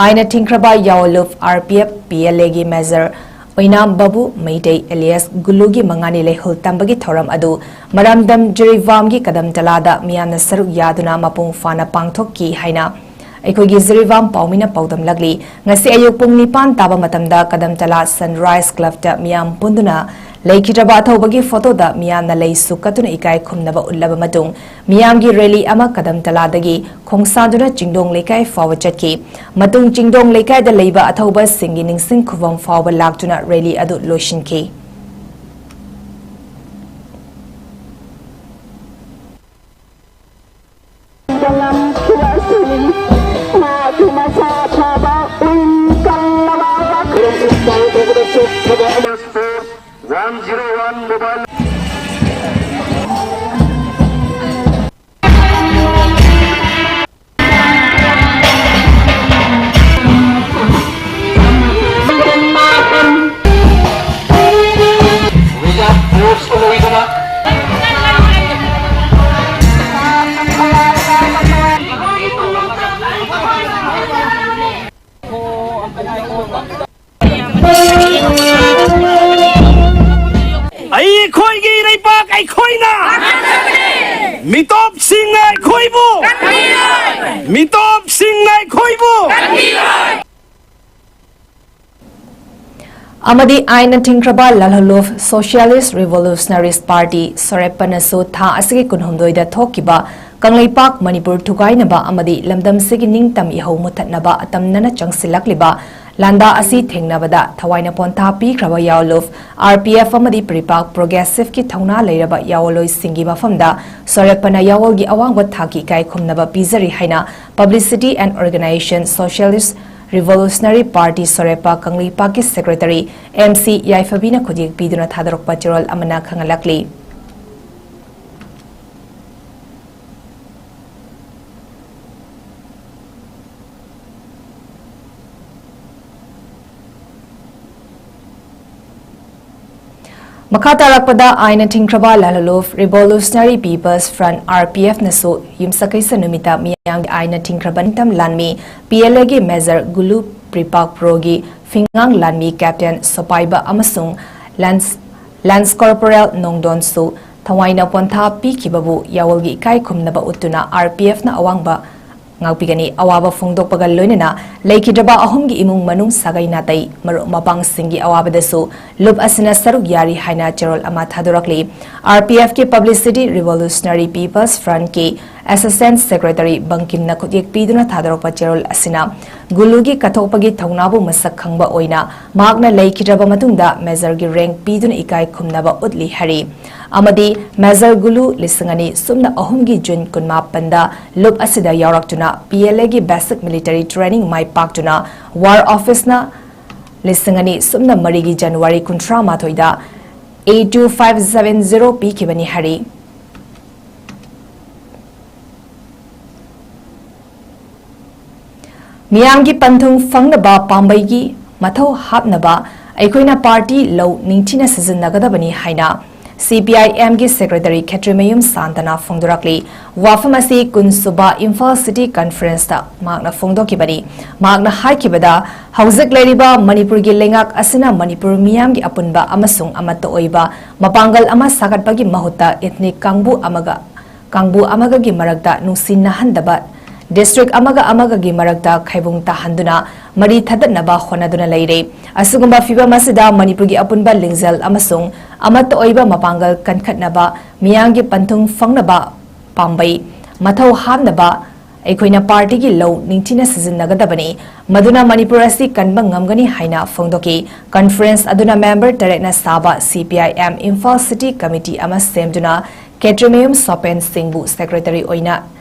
ꯑꯥꯏꯟꯅ ꯊꯤꯡꯈ꯭ꯔꯕ ꯌꯥꯑꯣꯂꯨꯞ R P F P L Aꯒꯤ Major ꯑꯣꯏꯅꯥꯝ ꯕꯥꯕꯨ ꯃꯩꯇꯩ alias ꯒꯨꯂꯨꯒꯤ ꯃꯉꯥꯅꯤ ꯂꯩꯍꯨꯜ ꯇꯝꯕꯒꯤ ꯊꯧꯔꯝ ꯑꯗꯨ ꯃꯔꯥꯝꯗꯝ ꯖꯤꯔꯤꯕꯥꯝꯒꯤ ꯀꯗꯝꯇꯂꯥꯗ ꯃꯤꯌꯥꯝꯅ ꯁꯔꯨꯛ ꯌꯥꯗꯨꯅ ꯃꯄꯨꯡ ꯐꯥꯅ ꯄꯥꯡꯊꯣꯛꯈꯤ ꯍꯥꯏꯅ ꯑꯩꯈꯣꯏꯒꯤ ꯖꯤꯔꯤꯕꯥꯝ ꯄꯥꯎꯃꯤꯅ ꯄꯥꯎꯗꯝꯂꯛꯂꯤ꯫ ꯉꯁꯤ ꯑꯌꯨꯛ ꯄꯨꯡ ꯅꯤꯄꯥꯟ ꯇꯥꯕ ꯃꯇꯝꯗ ꯀꯗꯝꯇꯂꯥ Sunrise Clubꯇ ꯃꯤꯌꯥꯝ ꯄꯨꯟꯗꯨꯅ ꯂꯩꯈꯤꯗ꯭ꯔꯕ ꯑꯊꯧꯕꯒꯤ ꯐꯣꯇꯣꯗ ꯃꯤꯌꯥꯝꯅ ꯂꯩꯁꯨ ꯀꯠꯇꯨꯅ ꯏꯀꯥꯏ ꯈꯨꯝꯅꯕ ꯎꯠꯂꯕ ꯃꯇꯨꯡ, ꯃꯤꯌꯥꯝꯒꯤ rally ꯑꯃ ꯀꯗꯝꯇꯂꯥꯗꯒꯤ ꯈꯣꯡꯁꯥꯟꯗꯨꯅ ꯆꯤꯡꯗꯣꯡ ꯂꯩꯀꯥꯏ ꯐꯥꯎꯕ ꯆꯠꯈꯤ꯫ ꯃꯇꯨꯡ ꯆꯤꯡꯗꯣꯡ ꯂꯩꯀꯥꯏꯗ ꯂꯩꯕ ꯑꯊꯧꯕꯁꯤꯡꯒꯤ ꯅꯤꯡꯁꯤꯡ ꯈꯨꯕꯝ ꯐꯥꯎꯕ ꯂꯥꯛꯇꯨꯅ rally ꯑꯗꯨ ꯂꯣꯏꯁꯤꯟꯈꯤ꯫ One zero one mobile. ꯑꯩꯈꯣꯏꯒꯤ ꯏꯔꯩꯄꯥꯛ ꯑꯩꯈꯣꯏꯅ, ꯃꯤꯇꯣꯞꯁꯤꯡꯅ ꯑꯩꯈꯣꯏꯕꯨ, ꯃꯤꯇꯣꯞꯁꯤꯡꯅ ꯑꯩꯈꯣꯏꯕꯨ ꯑꯃꯗꯤ ꯑꯥꯏꯟꯅ ꯊꯤꯡꯈ꯭ꯔꯕ ꯂꯥꯜꯍꯧꯂꯨꯞ Socialist Revolutionaries Party, ꯁꯣꯔꯦꯞꯄꯅꯁꯨ ꯊꯥ ꯑꯁꯤꯒꯤ ꯀꯨꯟꯍꯨꯝꯗꯣꯏꯗ ꯊꯣꯛꯈꯤꯕ ꯀꯪꯂꯩꯄꯥꯛ ꯃꯅꯤꯄꯨꯔ ꯊꯨꯒꯥꯏꯅꯕ ꯑꯃꯗꯤ ꯂꯝꯗꯝꯁꯤꯒꯤ ꯅꯤꯡꯇꯝ ꯏꯍꯧ ꯃꯨꯊꯠꯅꯕ ꯑꯇꯝꯅꯅ ꯆꯪꯁꯤꯜꯂꯛꯂꯤꯕ ꯂꯥꯟꯗꯥ ꯑꯁꯤ ꯊꯦꯡꯅꯕꯗ ꯊꯋꯥꯏꯅ ꯄꯣꯟꯊꯥ ꯄꯤꯈ꯭ꯔꯕ ꯌꯥꯑꯣꯂꯨꯞ, R P F ꯑꯃꯗꯤ ꯄ꯭ꯔꯤꯄꯥꯛ Progressiveꯀꯤ ꯊꯧꯅꯥ ꯂꯩꯔꯕ ꯌꯥꯑꯣꯜꯂꯣꯏꯁꯤꯡꯒꯤ ꯃꯐꯝꯗ ꯁꯣꯔꯦꯞꯄꯅ ꯌꯥꯑꯣꯜꯒꯤ ꯑꯋꯥꯡꯕ ꯊꯥꯛꯀꯤ ꯏꯀꯥꯏ ꯈꯨꯝꯅꯕ ꯄꯤꯖꯔꯤ ꯍꯥꯏꯅ Publicity and Organization Socialist Revolutionary Party ꯁꯣꯔꯦꯄꯥ ꯀꯪꯂꯩꯄꯥꯛꯀꯤ Secretary M C ꯌꯥꯏꯐꯕꯤꯅ ꯈꯨꯠꯌꯦꯛ ꯄꯤꯗꯨꯅ ꯊꯥꯗꯣꯔꯛꯄ ꯆꯦꯔꯣꯜ ꯑꯃꯅ ꯈꯪꯍꯜꯂꯛꯂꯤ꯫ ꯃꯈꯥ ꯇꯥꯔꯛꯄꯗ ꯑꯥꯏꯟꯅ ꯊꯤꯡꯈ꯭ꯔꯕ ꯂꯥꯂꯨꯂꯨꯐ Revolutionary People's Front, R P F, ꯅꯁꯨ ꯌꯨꯝꯁꯀꯩꯁ ꯅꯨꯃꯤꯠꯇ ꯃꯤꯌꯥꯝꯒꯤ ꯑꯥꯏꯟꯅ ꯊꯤꯡꯈ꯭ꯔꯕ ꯅꯤꯡꯇꯝ ꯂꯥꯟꯃꯤ P L A ꯒꯤ Major ꯒꯨꯂꯨ ꯄ꯭ꯔꯤꯄꯥꯛ ꯄ꯭ꯔꯣꯒꯤ ꯐꯤꯉꯥꯡ ꯂꯥꯟꯃꯤ Captain ꯁꯣꯄꯥꯏꯕ ꯑꯃꯁꯨꯡ Lance, Lance Corporal ꯅꯣꯡꯗꯣꯟꯁꯨ ꯊꯋꯥꯏꯅ ꯄꯣꯟꯊꯥ ꯄꯤꯈꯤꯕꯕꯨ ꯌꯥꯑꯣꯜꯒꯤ ꯏꯀꯥꯏ ꯈꯨꯝꯅꯕ ꯎꯠꯇꯨꯅ R P F ꯅ ꯑꯋꯥꯡꯕ ꯉꯥꯛꯄꯤꯒꯅꯤ꯫ ꯑꯋꯥꯕ ꯐꯣꯡꯗꯣꯛꯄꯒ ꯂꯣꯏꯅꯅ ꯂꯩꯈꯤꯗ꯭ꯔꯕ ꯑꯍꯨꯝꯒꯤ ꯏꯃꯨꯡ ꯃꯅꯨꯡ, ꯁꯥꯒꯩ ꯅꯥꯇꯩ, ꯃꯔꯨꯞ ꯃꯄꯥꯡꯁꯤꯡꯒꯤ ꯑꯋꯥꯕꯗꯁꯨ ꯂꯨꯞ ꯑꯁꯤꯅ ꯁꯔꯨꯛ ꯌꯥꯔꯤ ꯍꯥꯏꯅ ꯆꯦꯔꯣꯜ ꯑꯃ ꯊꯥꯗꯣꯔꯛꯂꯤ꯫ R P F ꯀꯤ Publicity Revolutionary People's Front ꯀꯤ Assistant Secretary ꯕꯪꯀꯤꯝꯅ ꯈꯨꯠꯌꯦꯛ ꯄꯤꯗꯨꯅ ꯊꯥꯗꯣꯔꯛꯄ ꯆꯦꯔꯣꯜ ꯑꯁꯤꯅ ꯒꯨꯂꯨꯒꯤ ꯀꯠꯊꯣꯛꯄꯒꯤ ꯊꯧꯅꯥꯕꯨ ꯃꯁꯛ ꯈꯪꯕ ꯑꯣꯏꯅ ꯃꯍꯥꯛꯅ ꯂꯩꯈꯤꯗ꯭ꯔꯕ ꯃꯇꯨꯡꯗ Major ꯒꯤ rank ꯄꯤꯗꯨꯅ ꯏꯀꯥꯏ ꯈꯨꯝꯅꯕ ꯎꯠꯂꯤ ꯍꯥꯏꯔꯤ꯫ ꯑꯃꯗꯤ Major ꯒꯨꯂꯨ ꯂꯤꯁꯤꯡ ꯑꯅꯤ ꯁꯨꯞꯅ ꯑꯍꯨꯝꯒꯤ June ꯀꯨꯟꯃꯥꯄꯟꯗ ꯂꯨꯞ ꯑꯁꯤꯗ ꯌꯥꯎꯔꯛꯇꯨꯅ P L A ꯒꯤ basic military training ꯃꯥꯏ ꯄꯥꯛꯇꯨꯅ War Office ꯅ ꯂꯤꯁꯤꯡ ꯑꯅꯤ ꯁꯨꯞꯅ ꯃꯔꯤꯒꯤ January ꯀꯨꯟꯊ꯭ꯔꯥ ꯃꯥꯊꯣꯏꯗ A two five seven zero ꯄꯤꯈꯤꯕꯅꯤ ꯍꯥꯏꯔꯤ꯫ ꯃꯤꯌꯥꯝꯒꯤ ꯄꯟꯊꯨꯡ ꯐꯪꯅꯕ ꯄꯥꯝꯕꯩꯒꯤ ꯃꯊꯧ ꯍꯥꯞꯅꯕ ꯑꯩꯈꯣꯏꯅ party ꯂꯧ ꯅꯤꯡꯊꯤꯅ ꯁꯤꯖꯤꯟꯅꯒꯗꯕꯅꯤ ꯍꯥꯏꯅ C P I M ꯒꯤ Secretary ꯈꯦꯇ꯭ꯔꯤꯃꯌꯨꯝ ꯁꯥꯟꯇꯅ ꯐꯣꯡꯗꯣꯔꯛꯂꯤ꯫ ꯋꯥꯐꯝ ꯑꯁꯤ ꯀꯨꯟ ꯁꯨꯕ ꯏꯝꯐꯥꯜ City Conference ꯇ ꯃꯍꯥꯛꯅ ꯐꯣꯡꯗꯣꯛꯈꯤꯕꯅꯤ꯫ ꯃꯍꯥꯛꯅ ꯍꯥꯏꯈꯤꯕꯗ, ꯍꯧꯖꯤꯛ ꯂꯩꯔꯤꯕ ꯃꯅꯤꯄꯨꯔꯒꯤ ꯂꯩꯉꯥꯛ ꯑꯁꯤꯅ ꯃꯅꯤꯄꯨꯔ ꯃꯤꯌꯥꯝꯒꯤ ꯑꯄꯨꯟꯕ ꯑꯃꯁꯨꯡ ꯑꯃꯠꯇ ꯑꯣꯏꯕ ꯃꯄꯥꯡꯒꯜ ꯑꯃ ꯁꯥꯒꯠꯄꯒꯤ ꯃꯍꯨꯠꯇ ethnic ꯀꯥꯡꯕꯨ ꯑꯃꯒ ꯀꯥꯡꯕꯨ ꯑꯃꯒꯒꯤ ꯃꯔꯛꯇ ꯅꯨꯡꯁꯤꯅꯍꯟꯗꯕ, district ꯑꯃꯒ ꯑꯃꯒꯒꯤ ꯃꯔꯛꯇ ꯈꯥꯏꯕꯨꯡ ꯇꯥꯍꯟꯗꯨꯅ ꯃꯔꯤ ꯊꯗꯠꯅꯕ ꯍꯣꯠꯅꯗꯨꯅ ꯂꯩꯔꯦ꯫ ꯑꯁꯤꯒꯨꯝꯕ ꯐꯤꯚꯝ ꯑꯁꯤꯗ ꯃꯅꯤꯄꯨꯔꯒꯤ ꯑꯄꯨꯟꯕ ꯂꯤꯡꯖꯦꯜ ꯑꯃꯁꯨꯡ ꯑꯃꯠꯇ ꯑꯣꯏꯕ ꯃꯄꯥꯡꯒꯜ ꯀꯟꯈꯠꯅꯕ, ꯃꯤꯌꯥꯝꯒꯤ ꯄꯟꯊꯨꯡ ꯐꯪꯅꯕ ꯄꯥꯝꯕꯩ ꯃꯊꯧ ꯍꯥꯞꯅꯕ ꯑꯩꯈꯣꯏꯅ party ꯒꯤ ꯂꯧ ꯅꯤꯡꯊꯤꯅ ꯁꯤꯖꯤꯟꯅꯒꯗꯕꯅꯤ, ꯃꯗꯨꯅ ꯃꯅꯤꯄꯨꯔ ꯑꯁꯤ ꯀꯟꯕ ꯉꯝꯒꯅꯤ ꯍꯥꯏꯅ ꯐꯣꯡꯗꯣꯛꯈꯤ꯫ Conference ꯑꯗꯨꯅ member ꯇꯔꯦꯠꯅ ꯁꯥꯕ C P I M Imphal City Committee ꯑꯃ ꯁꯦꯝꯗꯨꯅ ꯈꯦꯇ꯭ꯔꯤꯃꯌꯨꯝ ꯁꯣꯄꯦꯟ ꯁꯤꯡꯕꯨ Secretary ꯑꯣꯏꯅ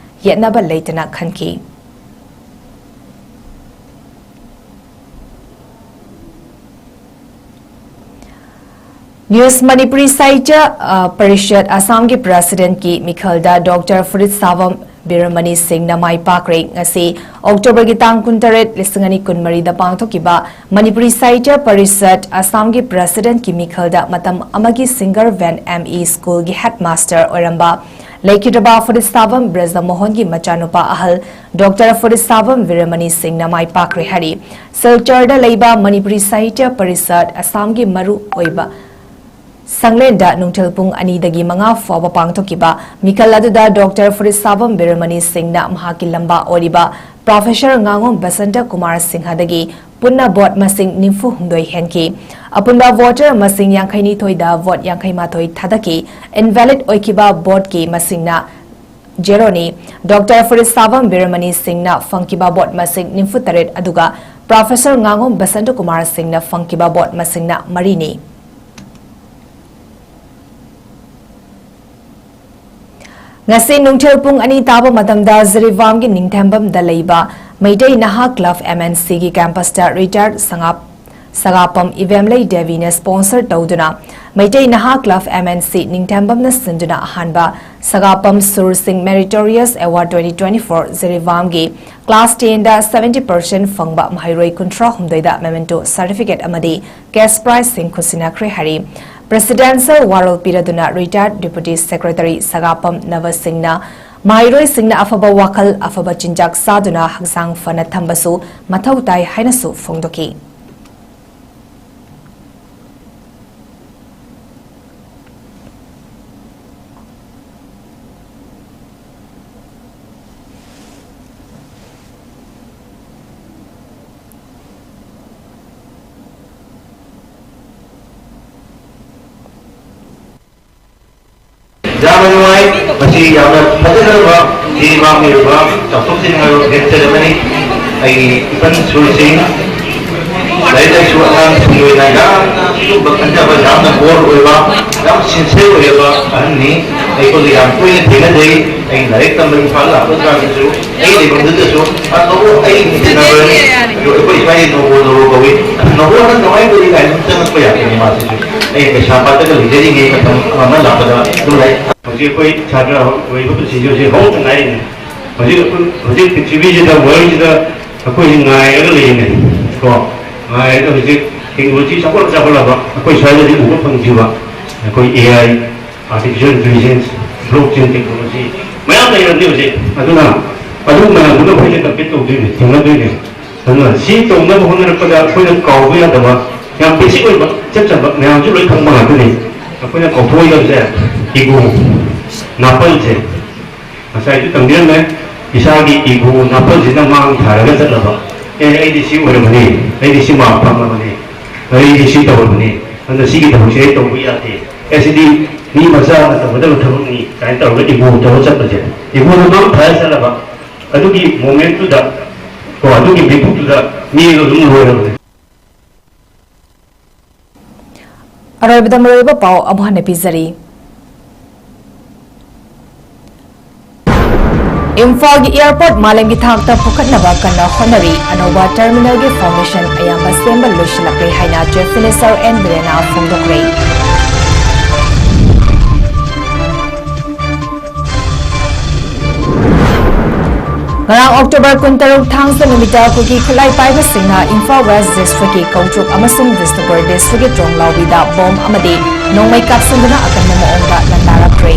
ꯌꯦꯠꯅꯕ ꯂꯩꯇꯅ ꯈꯟꯈꯤ꯫ News Manipuri Sahitya, ꯑ, Parishad Assamꯒꯤ Presidentꯀꯤ ꯃꯤꯈꯜꯗ Doctor ꯐꯨꯔꯤꯠ ꯁꯥꯕꯝ ꯕꯤꯔꯃꯅꯤ ꯁꯤꯡꯅ ꯃꯥꯏ ꯄꯥꯛꯈ꯭ꯔꯦ꯫ ꯉꯁꯤ Octoberꯒꯤ ꯇꯥꯡ ꯀꯨꯟꯇꯔꯦꯠ, ꯂꯤꯁꯤꯡ ꯑꯅꯤ ꯀꯨꯟꯃꯔꯤꯗ ꯄꯥꯡꯊꯣꯛꯈꯤꯕ ꯃꯅꯤꯄꯨꯔꯤ ꯁꯥꯍꯤꯇ꯭ꯌ ꯄꯔꯤꯁꯠ ꯑꯁꯥꯝꯒꯤ Presidentꯀꯤ ꯃꯤꯈꯜꯗ ꯃꯇꯝ ꯑꯃꯒꯤ Singarvan M E Schoolꯒꯤ Headmaster ꯑꯣꯏꯔꯝꯕ ꯂꯩꯈꯤꯗ꯭ꯔꯕ ꯐꯨꯔꯤꯠ ꯁꯥꯕꯝ ꯕ꯭ꯔꯖꯃꯣꯍꯟꯒꯤ ꯃꯆꯥꯅꯨꯄꯥ ꯑꯍꯜ Doctor ꯐꯨꯔꯤꯠ ꯁꯥꯕꯝ ꯕꯤꯔꯃꯅꯤ ꯁꯤꯡꯅ ꯃꯥꯏ ꯄꯥꯛꯈ꯭ꯔꯦ ꯍꯥꯏꯔꯤ꯫ ꯁꯤꯜꯆꯔꯗ ꯂꯩꯕ ꯃꯅꯤꯄꯨꯔꯤ ꯁꯥꯍꯤꯇ꯭ꯌ ꯄꯔꯤꯁꯠ ꯑꯁꯥꯝꯒꯤ ꯃꯔꯨ ꯑꯣꯏꯕ ꯁꯪꯂꯦꯟꯗ ꯅꯨꯡꯊꯤꯜ ꯄꯨꯡ ꯑꯅꯤꯗꯒꯤ ꯃꯉꯥ ꯐꯥꯎꯕ ꯄꯥꯡꯊꯣꯛꯈꯤꯕ ꯃꯤꯈꯜ ꯑꯗꯨꯗ Doctor ꯐꯨꯔꯤꯠ ꯁꯥꯕꯝ ꯕꯤꯔꯃꯅꯤ ꯁꯤꯡꯅ ꯃꯍꯥꯛꯀꯤ ꯂꯝꯕꯥ ꯑꯣꯏꯔꯤꯕ Professor ꯉꯥꯉꯣꯝ ꯕꯁꯟꯇ ꯀꯨꯃꯥꯔ ꯁꯤꯡꯍꯗꯒꯤ ꯄꯨꯟꯅ vote ꯃꯁꯤꯡ ꯅꯤꯐꯨ ꯍꯨꯝꯗꯣꯏ ꯍꯦꯟꯈꯤ꯫ ꯑꯄꯨꯟꯕ voter ꯃꯁꯤꯡ ꯌꯥꯡꯈꯩ ꯅꯤꯊꯣꯏꯗ vote ꯌꯥꯡꯈꯩ ꯃꯥꯊꯣꯏ ꯊꯥꯗꯈꯤ꯫ Invalid ꯑꯣꯏꯈꯤꯕ voteꯀꯤ ꯃꯁꯤꯡꯅ ꯖꯦꯔꯣꯅꯤ꯫ Doctor ꯐꯨꯔꯤꯠ ꯁꯥꯕꯝ ꯕꯤꯔꯃꯅꯤ ꯁꯤꯡꯅ ꯐꯪꯈꯤꯕ vote ꯃꯁꯤꯡ ꯅꯤꯐꯨ ꯇꯔꯦꯠ, ꯑꯗꯨꯒ Professor ꯉꯥꯉꯣꯝ ꯕꯁꯟꯇ ꯀꯨꯃꯥꯔ ꯁꯤꯡꯅ ꯐꯪꯈꯤꯕ vote ꯃꯁꯤꯡꯅ ꯃꯔꯤꯅꯤ꯫ ꯉꯁꯤ ꯅꯨꯡꯊꯤꯜ ꯄꯨꯡ ꯑꯅꯤ ꯇꯥꯕ ꯃꯇꯝꯗ ꯖꯤꯔꯤꯕꯥꯝꯒꯤ ꯅꯤꯡꯊꯦꯝꯕꯝꯗ ꯂꯩꯕ ꯃꯩꯇꯩ ꯅꯍꯥ Club M N Cꯒꯤ campusꯇ retired ꯁꯉꯥꯞ-, ꯁꯒꯥꯄꯝ ꯏꯕꯦꯝꯂꯩ ꯗꯦꯕꯤꯅ sponsor ꯇꯧꯗꯨꯅ ꯃꯩꯇꯩ ꯅꯍꯥ Club M N C ꯅꯤꯡꯊꯦꯝꯕꯝꯅ ꯁꯤꯟꯗꯨꯅ ꯑꯍꯥꯟꯕ ꯁꯒꯥꯄꯝ ꯁꯨꯔ ꯁꯤꯡ Meritorious Award twenty twenty-four ꯖꯤꯔꯤꯕꯥꯝꯒꯤ class tenꯗ seventy percent ꯐꯪꯕ ꯃꯍꯩꯔꯣꯏ ꯀꯨꯟꯊ꯭ꯔꯥ ꯍꯨꯝꯗꯣꯏꯗ memento certificate ꯑꯃꯗꯤ cash prizeꯁꯤꯡ ꯈꯨꯠꯁꯤꯟꯅꯈ꯭ꯔꯦ ꯍꯥꯏꯔꯤ꯫ Presidential ꯋꯥꯔꯣꯜ ꯄꯤꯔꯗꯨꯅ retired Deputy Secretary ꯁꯒꯥꯄꯝ ꯅꯕ ꯁꯤꯡꯅ ꯃꯍꯩꯔꯣꯏꯁꯤꯡꯅ ꯑꯐꯕ ꯋꯥꯈꯜ, ꯑꯐꯕ ꯆꯤꯟꯖꯥꯛ ꯆꯥꯗꯨꯅ ꯍꯛꯆꯥꯡ ꯐꯅ ꯊꯝꯕꯁꯨ ꯃꯊꯧ ꯇꯥꯏ ꯍꯥꯏꯅꯁꯨ ꯐꯣꯡꯗꯣꯛꯈꯤ꯫ ꯌꯥꯝꯅ ꯅꯨꯡꯉꯥꯏ꯫ ꯃꯁꯤ ꯌꯥꯝꯅ ꯐꯖꯈ꯭ꯔꯕ ꯖꯤꯔꯤꯕꯥꯝꯒꯤ ꯑꯣꯏꯕ ꯆꯥꯎꯊꯣꯛꯆꯅꯤꯡꯉꯥꯏ ꯑꯣꯏꯕ ꯒꯦꯠ ꯑꯃꯅꯤ꯫ ꯑꯩꯒꯤ ꯏꯄꯟ ꯁꯨꯔꯁꯤꯡ, ꯂꯥꯏꯔꯤꯛ ꯂꯥꯏꯁꯨ ꯑꯉꯥꯡꯁꯤꯡꯒꯤ ꯑꯣꯏꯅ ꯌꯥꯝꯅ ꯑꯆꯨꯝꯕ ꯈꯟꯖꯕ, ꯌꯥꯝꯅ bold ꯑꯣꯏꯕ, ꯌꯥꯝ sincere ꯑꯣꯏꯔꯕ ꯑꯍꯟꯅꯤ꯫ ꯑꯩꯈꯣꯏꯒ ꯌꯥꯝ ꯇꯣꯏꯅ ꯊꯦꯡꯅꯖꯩ꯫ ꯑꯩ ꯂꯥꯏꯔꯤꯛ ꯇꯝꯕ ꯏꯝꯐꯥꯜ ꯂꯥꯛꯄ ꯀꯥꯟꯗꯁꯨ, ꯑꯩ ꯂꯩꯐꯝꯗꯨꯗꯁꯨ, "ꯑ, ꯅꯧꯕ ꯑꯩ ꯅꯤꯡꯊꯤꯅꯕꯅꯤ, ꯑꯗꯣ ꯑꯩꯈꯣꯏ ꯁ꯭ꯋꯥꯏꯗ ꯅꯧꯕ ꯅꯧꯕ ꯀꯧꯏ꯫ ꯅꯧꯕ ꯅꯪ ꯀꯃꯥꯏꯅ ꯇꯧꯔꯤ?" ꯀꯥꯏꯅ ꯑꯗꯨꯝ ꯆꯪꯉꯛꯄ ꯌꯥꯗꯣꯏꯅꯤ ꯃꯥꯁꯤꯁꯨ꯫ ꯑꯩ ꯀꯩꯁꯥꯝꯄꯥꯠꯇꯒ ꯂꯩꯖꯔꯤꯉꯩ ꯃꯇꯝ ꯑꯃ ꯂꯥꯛꯄꯗ ꯑꯗꯨꯝ ꯂꯩ꯫ ꯍꯧꯖꯤꯛ ꯑꯩꯈꯣꯏ ꯁꯥꯇ꯭ꯔ ꯑꯣꯏꯕ ꯄꯨꯟꯁꯤꯁꯦ ꯍꯧꯖꯤꯛ ꯍꯧꯔꯛꯇ ꯉꯥꯏꯔꯤꯅꯦ꯫ ꯍꯧꯖꯤꯛ ꯑꯩꯈꯣꯏ, ꯍꯧꯖꯤꯛ ꯄ꯭ꯔꯤꯊꯤꯕꯤꯁꯤꯗ, ꯋꯥꯔꯜꯁꯤꯗ ꯑꯩꯈꯣꯏꯁꯤ ꯉꯥꯏꯔꯒ ꯂꯩꯔꯤꯅꯦ꯫ ꯀꯣ, ꯉꯥꯏꯔꯒ ꯍꯧꯖꯤꯛ ꯇꯦꯛꯅꯣꯂꯣꯖꯤ ꯆꯥꯎꯈꯠꯂ ꯆꯥꯎꯈꯠꯂꯕ, ꯑꯩꯈꯣꯏ ꯁ꯭ꯋꯥꯏꯗꯗꯤ ꯎꯕ ꯐꯪꯗ꯭ꯔꯤꯕ, ꯑꯩꯈꯣꯏ A I, artificial intelligence, blockchain technology ꯃꯌꯥꯝ ꯂꯩꯔꯕꯅꯤ ꯍꯧꯖꯤꯛ꯫ ꯑꯗꯨꯅ ꯑꯗꯨ ꯃꯌꯥꯝꯗꯨꯒ ꯑꯩꯈꯣꯏꯁꯦ compete ꯇꯧꯗꯣꯏꯅꯦ, ꯊꯦꯡꯅꯗꯣꯏꯅꯦ꯫ ꯑꯗꯨꯅ ꯁꯤ ꯇꯧꯅꯕ ꯍꯣꯠꯅꯔꯛꯄꯗ ꯑꯩꯈꯣꯏꯅ ꯀꯥꯎꯕ ꯌꯥꯗꯕ ꯌꯥꯝ basic ꯑꯣꯏꯕ, ꯏꯆꯝ ꯆꯝꯕ, ꯃꯌꯥꯝꯁꯨ ꯂꯣꯏ ꯈꯪꯕ ꯉꯥꯛꯇꯅꯤ꯫ ꯑꯩꯈꯣꯏꯅ ꯀꯥꯎꯊꯣꯛꯑꯣꯏꯗꯕꯁꯦ ego, ꯅꯥꯄꯜꯁꯦ꯫ ꯉꯁꯥꯏꯁꯨ ꯇꯝꯕꯤꯔꯝꯃꯦ, ꯏꯁꯥꯒꯤ ego, ꯅꯥꯄꯜꯁꯤꯅ ꯃꯥꯡ ꯊꯥꯔꯒ ꯆꯠꯂꯕ, "ꯑꯦ, ꯑꯩꯗꯤ ꯁꯤ ꯑꯣꯏꯔꯕꯅꯤ, ꯑꯩꯗꯤ ꯁꯤ ꯃꯥꯔꯛ ꯐꯪꯂꯕꯅꯤ, ꯑꯩꯗꯤ ꯁꯤ ꯇꯧꯔꯕꯅꯤ, ꯑꯗꯨꯅ ꯁꯤꯒꯤ ꯊꯕꯛꯁꯦ ꯑꯩ ꯇꯧꯕ ꯌꯥꯗꯦ, ꯑꯦ, ꯁꯤꯗꯤ ꯃꯤ ꯃꯆꯥꯅ ꯇꯧꯒꯗꯕ ꯊꯕꯛꯅꯤ" ꯀꯥꯏꯅ ꯇꯧꯔꯒ ego ꯇꯧꯔ ꯆꯠꯄꯁꯦ, egoꯅ ꯃꯥꯡ ꯊꯥꯔ ꯆꯠꯂꯕ, ꯑꯗꯨꯒꯤ momentꯇꯨꯗ, ꯀꯣ, ꯑꯗꯨꯒꯤ ꯃꯤꯀꯨꯞꯇꯨꯗ ꯃꯤꯗꯣ ꯑꯗꯨꯝ ꯂꯣꯏꯔꯕꯅꯦ꯫ ꯑꯔꯣꯏꯕꯗ ꯃꯔꯨꯑꯣꯏꯕ ꯄꯥꯎ ꯑꯃꯨꯛ ꯍꯟꯅ ꯄꯤꯖꯔꯤ꯫ ꯏꯝꯐꯥꯜꯒꯤ airport ꯃꯥꯂꯦꯝꯒꯤ ꯊꯥꯛꯇ ꯄꯨꯈꯠꯅꯕ ꯀꯟꯅ ꯍꯣꯠꯅꯔꯤ꯫ ꯑꯅꯧꯕ terminalꯒꯤ foundation ꯑꯌꯥꯝꯕ ꯁꯦꯝꯕ ꯂꯣꯏꯁꯤꯜꯂꯛꯂꯦ ꯍꯥꯏꯅ Chief Minister N ꯕꯤꯔꯦꯟꯅ ꯐꯣꯡꯗꯣꯛꯈ꯭ꯔꯦ꯫ ꯉꯔꯥꯡ October ꯀꯨꯟꯇꯔꯨꯛ ꯊꯥꯡꯖ ꯅꯨꯃꯤꯠꯇ ꯀꯨꯀꯤ ꯈꯨꯠꯂꯥꯏ ꯄꯥꯏꯕꯁꯤꯡꯅ ꯏꯝꯐꯥꯜ West Districtꯀꯤ ꯀꯧꯇ꯭ꯔꯨꯛ ꯑꯃꯁꯨꯡ ꯕꯤꯁꯅꯨꯄꯨꯔ Districtꯀꯤ ꯇ꯭ꯔꯣꯡꯂꯥꯎꯕꯤꯗ bomb ꯑꯃꯗꯤ ꯅꯣꯡꯃꯩ ꯀꯥꯞꯁꯤꯟꯗꯨꯅ ꯑꯀꯟꯕ ꯃꯑꯣꯡꯗ ꯂꯥꯟꯗꯥꯔꯛꯈ꯭ꯔꯦ꯫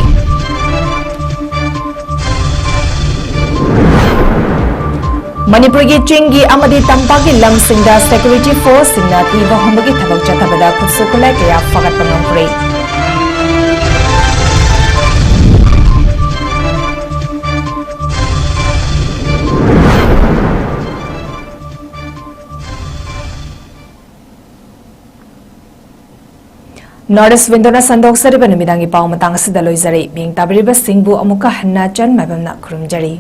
ꯃꯅꯤꯄꯨꯔꯒꯤ ꯆꯤꯡꯒꯤ ꯑꯃꯗꯤ ꯇꯝꯄꯥꯛꯀꯤ ꯂꯝꯁꯤꯡꯗ security forceꯁꯤꯡꯅ ꯊꯤꯕ ꯍꯨꯝꯕꯒꯤ ꯊꯕꯛ ꯆꯠꯊꯕꯗ ꯈꯨꯠꯁꯨ ꯈꯨꯠꯂꯥꯏ ꯀꯌꯥ ꯐꯥꯒꯠꯄ ꯉꯝꯈ꯭ꯔꯦ꯫ North East Windowꯅ ꯁꯟꯗꯣꯛꯆꯔꯤꯕ ꯅꯨꯃꯤꯗꯥꯡꯒꯤ ꯄꯥꯎ ꯃꯇꯥꯡ ꯑꯁꯤꯗ ꯂꯣꯏꯖꯔꯦ꯫ ꯃꯤꯡ ꯇꯥꯕꯤꯔꯤꯕꯁꯤꯡꯕꯨ ꯑꯃꯨꯛꯀ ꯍꯟꯅ ꯆꯟ ꯃꯥꯏꯕꯝꯅ ꯈꯨꯔꯨꯝꯖꯔꯤ꯫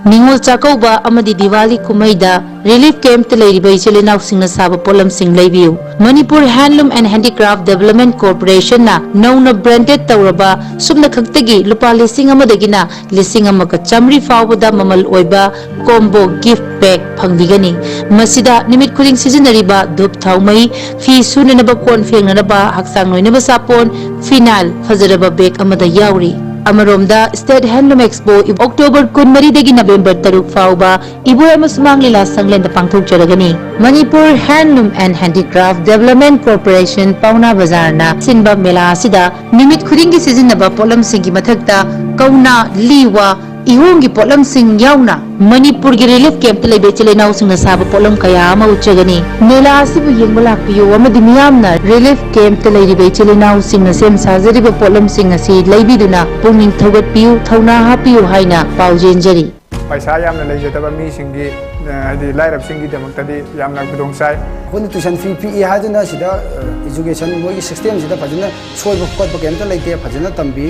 ꯅꯤꯉꯣꯜ ꯆꯥꯛꯀꯧꯕ ꯑꯃꯗꯤ ꯗꯤꯋꯥꯂꯤ ꯀꯨꯝꯍꯩꯗ ꯔꯤꯂꯤꯐ ꯀꯦꯝꯞꯇ ꯂꯩꯔꯤꯕ ꯏꯆꯤꯜ ꯏꯅꯥꯎꯁꯤꯡꯅ ꯁꯥꯕ ꯄꯣꯠꯂꯝꯁꯤꯡ ꯂꯩꯕꯤꯌꯨ꯫ ꯃꯅꯤꯄꯨꯔ ꯍꯦꯟꯂꯨꯝ ꯑꯦꯟ ꯍꯦꯟꯗꯤꯀ꯭ꯔꯥꯐ ꯗꯦꯕꯂꯞꯃꯦꯟ ꯀꯣꯔꯄꯣꯔꯦꯁꯟꯅ ꯅꯧꯅ ꯕ꯭ꯔꯥꯟꯗꯦꯗ ꯇꯧꯔꯕ ꯁꯨꯞꯅ ꯈꯛꯇꯒꯤ ꯂꯨꯄꯥ ꯂꯤꯁꯤꯡ ꯑꯃꯗꯒꯤꯅ ꯂꯤꯁꯤꯡ ꯑꯃꯒ ꯆꯥꯃꯔꯤ ꯐꯥꯎꯕꯗ ꯃꯃꯜ ꯑꯣꯏꯕ ꯀꯣꯝꯕꯣ ꯒꯤꯐ ꯄꯦꯛ ꯐꯪꯕꯤꯒꯅꯤ꯫ ꯃꯁꯤꯗ ꯅꯨꯃꯤꯠ ꯈꯨꯗꯤꯡ ꯁꯤꯖꯤꯟꯅꯔꯤꯕ ꯙꯨꯞ ꯊꯥꯎꯃꯩ, ꯐꯤ ꯁꯨꯅꯅꯕ ꯀꯣꯟ ꯐꯦꯡꯅꯅꯕ, ꯍꯛꯆꯥꯡ ꯅꯣꯏꯅꯕ ꯁꯥꯄꯣꯟ, ꯐꯤꯅꯥꯏꯜ ꯐꯖꯔꯕ ꯕꯦꯛ ꯑꯃꯗ ꯌꯥꯎꯔꯤ꯫ ꯑꯃꯔꯣꯝꯗ, ꯁ꯭ꯇꯦꯠ ꯍꯦꯟꯂꯨꯝ ꯑꯦꯛꯁꯄꯣ ꯑꯣꯛꯇꯣꯕꯔ ꯀꯨꯟꯃꯔꯤꯗꯒꯤ ꯅꯕꯦꯝꯕꯔ ꯇꯔꯨꯛ ꯐꯥꯎꯕ ꯏꯕꯣꯌꯥꯏꯃ ꯁꯨꯃꯥꯡ ꯂꯤꯂꯥ ꯁꯪꯂꯦꯟꯗ ꯄꯥꯡꯊꯣꯛꯆꯔꯒꯅꯤ꯫ ꯃꯅꯤꯄꯨꯔ ꯍꯦꯟꯂꯨꯝ ꯑꯦꯟ ꯍꯦꯟꯗꯤꯀ꯭ꯔꯥꯐ ꯗꯦꯕꯂꯞꯃꯦꯟ ꯀꯣꯔꯄꯣꯔꯦꯁꯟ ꯄꯥꯎꯅꯥ ꯕꯖꯥꯔꯅ ꯁꯤꯟꯕ ꯃꯦꯂꯥ ꯑꯁꯤꯗ ꯅꯨꯃꯤꯠ ꯈꯨꯗꯤꯡꯒꯤ ꯁꯤꯖꯤꯟꯅꯕ ꯄꯣꯠꯂꯝꯁꯤꯡꯒꯤ ꯃꯊꯛꯇ ꯀꯧꯅꯥ, ꯂꯤ, ꯋꯥ, ꯏꯍꯣꯡꯒꯤ ꯄꯣꯠꯂꯝꯁꯤꯡ ꯌꯥꯎꯅ ꯃꯅꯤꯄꯨꯔꯒꯤ ꯔꯤꯂꯤꯐ ꯀꯦꯝꯞꯇ ꯂꯩꯕ ꯏꯆꯤꯜ ꯏꯅꯥꯎꯁꯤꯡꯅ ꯁꯥꯕ ꯄꯣꯠꯂꯝ ꯀꯌꯥ ꯑꯃ ꯎꯠꯆꯒꯅꯤ꯫ ꯃꯦꯂꯥ ꯑꯁꯤꯕꯨ ꯌꯦꯡꯕ ꯂꯥꯛꯄꯤꯌꯨ ꯑꯃꯗꯤ ꯃꯤꯌꯥꯝꯅ ꯔꯤꯂꯤꯐ ꯀꯦꯝꯞꯇ ꯂꯩꯔꯤꯕ ꯏꯆꯤꯜ ꯏꯅꯥꯎꯁꯤꯡꯅ ꯁꯦꯝ ꯁꯥꯖꯔꯤꯕ ꯄꯣꯠꯂꯝꯁꯤꯡ ꯑꯁꯤ ꯂꯩꯕꯤꯗꯨꯅ ꯄꯨꯛꯅꯤꯡ ꯊꯧꯒꯠꯄꯤꯌꯨ, ꯊꯧꯅꯥ ꯍꯥꯞꯄꯤꯌꯨ ꯍꯥꯏꯅ ꯄꯥꯎꯖꯦꯟꯖꯔꯤ꯫ ꯄꯩꯁꯥ ꯌꯥꯝꯅ ꯂꯩꯖꯗꯕ ꯃꯤꯁꯤꯡꯒꯤ, ꯑ, ꯍꯥꯏꯗꯤ ꯂꯥꯏꯔꯕꯁꯤꯡꯒꯤꯗꯃꯛꯇꯗꯤ ꯌꯥꯝꯅ ꯈꯨꯗꯣꯡ ꯆꯥꯏ꯫ ꯑꯩꯈꯣꯏꯅ ꯇ꯭ꯌꯨꯁꯟ ꯐꯤ ꯄꯤꯛꯏ ꯍꯥꯏꯗꯨꯅ ꯁꯤꯗ, ꯑ, ꯏꯖꯨꯀꯦꯁꯟ ꯃꯣꯏꯒꯤ ꯁꯤꯁꯇꯦꯝꯁꯤꯗ ꯐꯖꯅ ꯁꯣꯏꯕ ꯈꯣꯠꯄ ꯀꯩꯝꯇ ꯂꯩꯇꯦ, ꯐꯖꯅ ꯇꯝꯕꯤ꯫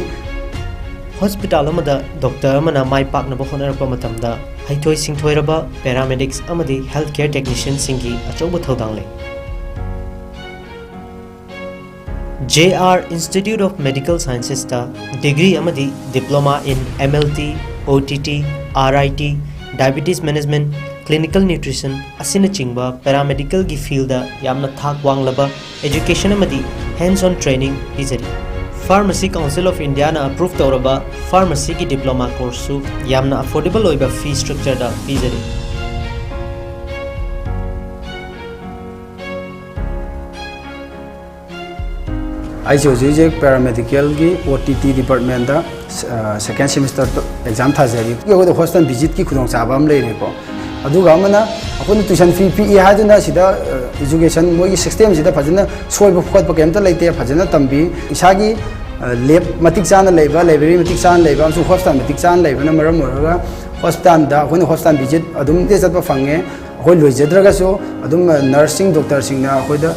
ꯍꯣꯁꯄꯤꯇꯥꯜ ꯑꯃꯗ ꯗꯣꯛꯇꯔ ꯑꯃꯅ ꯃꯥꯏ ꯄꯥꯛꯅꯕ ꯍꯣꯠꯅꯔꯛꯄ ꯃꯇꯝꯗ ꯍꯩꯊꯣꯏ ꯁꯤꯡꯊꯣꯏꯔꯕ ꯄꯦꯔꯥꯃꯦꯗꯤꯛꯁ ꯑꯃꯗꯤ ꯍꯦꯜꯊ ꯀꯦꯌꯔ ꯇꯦꯛꯅꯤꯁꯤꯌꯟꯁꯤꯡꯒꯤ ꯑꯆꯧꯕ ꯊꯧꯗꯥꯡ ꯂꯩ꯫ J R Institute of Medical Sciences ꯇ ꯗꯤꯒ꯭ꯔꯤ ꯑꯃꯗꯤ Diploma in M L T, O T T, R I T, Diabetes Management, Clinical Nutrition ꯑꯁꯤꯅꯆꯤꯡꯕ ꯄꯦꯔꯥꯃꯦꯗꯤꯀꯦꯜꯒꯤ ꯐꯤꯜꯗ ꯌꯥꯝꯅ ꯊꯥꯛ ꯋꯥꯡꯂꯕ ꯏꯖꯨꯀꯦꯁꯟ ꯑꯃꯗꯤ ꯍꯦꯟꯁ ꯑꯣꯟ ꯇ꯭ꯔꯦꯅꯤꯡ ꯄꯤꯖꯔꯤ꯫ Pharmacy Council of India ꯅ ꯑꯦꯄ꯭ꯔꯨꯚ ꯇꯧꯔꯕ ꯐꯥꯔꯃꯥꯁꯤꯒꯤ ꯗꯤꯄ꯭ꯂꯣꯃꯥ ꯀꯣꯔꯁꯁꯨ ꯌꯥꯝꯅ ꯑꯐꯣꯔꯗꯦꯕꯜ ꯑꯣꯏꯕ ꯐꯤ ꯁ꯭ꯇ꯭ꯔꯛꯆꯔꯗ ꯄꯤꯖꯔꯤ꯫ ꯑꯩꯁꯦ ꯍꯧꯖꯤꯛ ꯍꯧꯖꯤꯛ ꯄꯦꯔꯥꯃꯦꯗꯤꯀꯦꯜꯒꯤ ꯑꯣ ꯇꯤ ꯇꯤ ꯗꯤꯄꯥꯔꯠꯃꯦꯟꯗ, ꯑ, ꯁꯦꯀꯦꯟ ꯁꯦꯃꯤꯁꯇꯔ ꯑꯦꯛꯖꯥꯝ ꯊꯥꯖꯔꯤ꯫ ꯑꯩꯈꯣꯏꯗ ꯍꯣꯁꯄꯤꯇꯥꯜ ꯚꯤꯖꯤꯠꯀꯤ ꯈꯨꯗꯣꯡꯆꯥꯕ ꯑꯃ ꯂꯩꯔꯦꯀꯣ꯫ ꯑꯗꯨꯒ ꯑꯃꯅ, ꯑꯩꯈꯣꯏꯅ ꯇ꯭ꯌꯨꯁꯟ ꯐꯤ ꯄꯤꯛꯏ ꯍꯥꯏꯗꯨꯅ ꯁꯤꯗ, ꯑ, ꯏꯖꯨꯀꯦꯁꯟ ꯃꯣꯏꯒꯤ ꯁꯤꯁꯇꯦꯝꯁꯤꯗ ꯐꯖꯅ ꯁꯣꯏꯕ ꯈꯣꯠꯄ ꯀꯩꯝꯇ ꯂꯩꯇꯦ, ꯐꯖꯅ ꯇꯝꯕꯤ꯫ ꯏꯁꯥꯒꯤ, ꯑ, ꯂꯦꯕ ꯃꯇꯤꯛ ꯆꯥꯅ ꯂꯩꯕ, ꯂꯥꯏꯕ꯭ꯔꯦꯔꯤ ꯃꯇꯤꯛ ꯆꯥꯅ ꯂꯩꯕ, ꯑꯃꯁꯨꯡ ꯍꯣꯁꯄꯤꯇꯥꯜ ꯃꯇꯤꯛ ꯆꯥꯅ ꯂꯩꯕꯅ ꯃꯔꯝ ꯑꯣꯏꯔꯒ ꯍꯣꯁꯄꯤꯇꯥꯜꯗ ꯑꯩꯈꯣꯏꯅ ꯍꯣꯁꯄꯤꯇꯥꯜ ꯚꯤꯖꯤꯠ ꯑꯗꯨꯝ ꯆꯠꯄ ꯐꯪꯉꯦ꯫ ꯑꯩꯈꯣꯏ ꯂꯣꯏꯖꯗ꯭ꯔꯒꯁꯨ ꯑꯗꯨꯝ ꯅꯔꯁꯁꯤꯡ, ꯗꯣꯛꯇꯔꯁꯤꯡꯅ ꯑꯩꯈꯣꯏꯗ